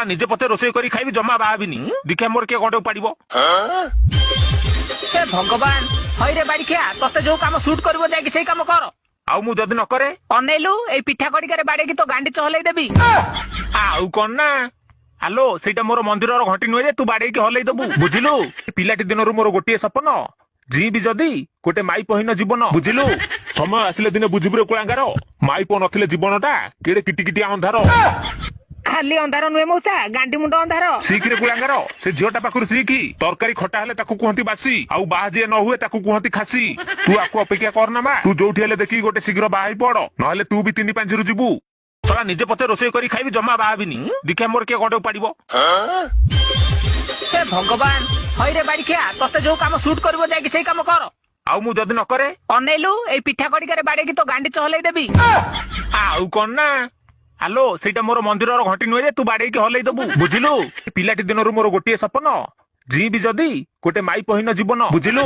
ନିଜେ ପଛେ ରୋଷେଇ କରି ଖାଇବି, ଜମା ବାହା ହେବିନି। ଦେଖିଆ ମୋର କିଏ ଗଣ୍ଡେ ଉପାଡିବ। ହେ ଭଗବାନ, ହଇରେ ବାଡିଖିଆ, ତତେ ଯୋଉ କାମ ସୁଟ୍ କରିବ ଯାଇକି ସେଇ କାମ କର। ଆଉ ମୁଁ ଯଦି ନ କରେ? ଅନେଇଲୁ, ଏଇ ପିଠା କଡିକାରେ ବାଡେଇକି ତୋ ଗାଣ୍ଡି ଚହଲେଇ ଦେବି। ଆଉ କଣ ନା, ଆଲୋ, ସେଇଟା ମୋର ମନ୍ଦିରର ଘଣ୍ଟି ନୁହେଁ ଯେ ତୁ ବାଡେଇକି ହଲେଇ ଦବୁ, ବୁଝିଲୁ? ପିଲାଟି ଦିନରୁ ମୋର ଗୋଟିଏ ସପନ, ଯିବି ଯଦି ଗୋଟେ ମାଇପହୀନ ଜୀବନ, ବୁଝିଲୁ? ସମୟ ଆସିଲେ ଦିନେ ବୁଝିବୁ ରେ କୁଳାଙ୍ଗାର, ମାଇପ ନଥିଲେ ଜୀବନଟା କେଡେ କିଟିକିଟିଆ ଅନ୍ଧାର। ଖାଲି ଅନ୍ଧାର ନୁହେଁ ମଉସା, ଗାଣ୍ଡି ମୁଣ୍ଡ ଅନ୍ଧାର। ଶିଖିରେ କୁଳାଙ୍ଗାର, ସେ ଝିଅଟା ପାଖରୁ ଶିଖି। ତରକାରୀ ଖଟା ହେଲେ ତାକୁ କୁହନ୍ତି ବାସି, ଆଉ ବାହା ଯିଏ ନ ହୁଏ ତାକୁ କୁହନ୍ତି ଖାସି। ତୁ ଆକୁ ଅପେକ୍ଷା କରନା ମା, ତୁ ଯୋଉଠି ହେଲେ ଦେଖିକି ଗୋଟେ ଶୀଘ୍ର ବାହା ହେଇ ପଡ, ନହେଲେ ତୁ ବି ତିନି ପାଞ୍ଚରୁ ଯିବୁ। ଶଳା ନିଜେ ପଛେ ରୋଷେଇ କରି ଖାଇବି, ଜମା ବାହା ହେବିନି। ଦେଖିଆ ମୋର କିଏ ଗଣ୍ଡେ ଉପାଡିବ। ହେ ଭଗବାନ, ହଇରେ ବାଡିଖିଆ, ତତେ ଯୋଉ କାମ ସୁଟ୍ କରିବ ଯାଇକି ସେଇ କାମ କର। ଆଉ ମୁଁ ଯଦି ନ କରେ? ଅନେଇଲୁ, ଏଇ ପିଠା କଡିକାରେ ବାଡେଇକି ତୋ ଗାଣ୍ଡି ଚହଲେଇ ଦେବି। ଆଉ କଣ ନା, ଆଲୋ, ସେଇଟା ମୋର ମନ୍ଦିରର ଘଣ୍ଟି ନୁହେଁ ଯେ ତୁ ବାଡେଇକି ହଲେଇ ଦବୁ, ବୁଝିଲୁ? ପିଲାଟି ଦିନରୁ ମୋର ଗୋଟିଏ ସପନ, ଯିବି ଯଦି ଗୋଟେ ମାଇପହୀନ ଜୀବନ, ବୁଝିଲୁ?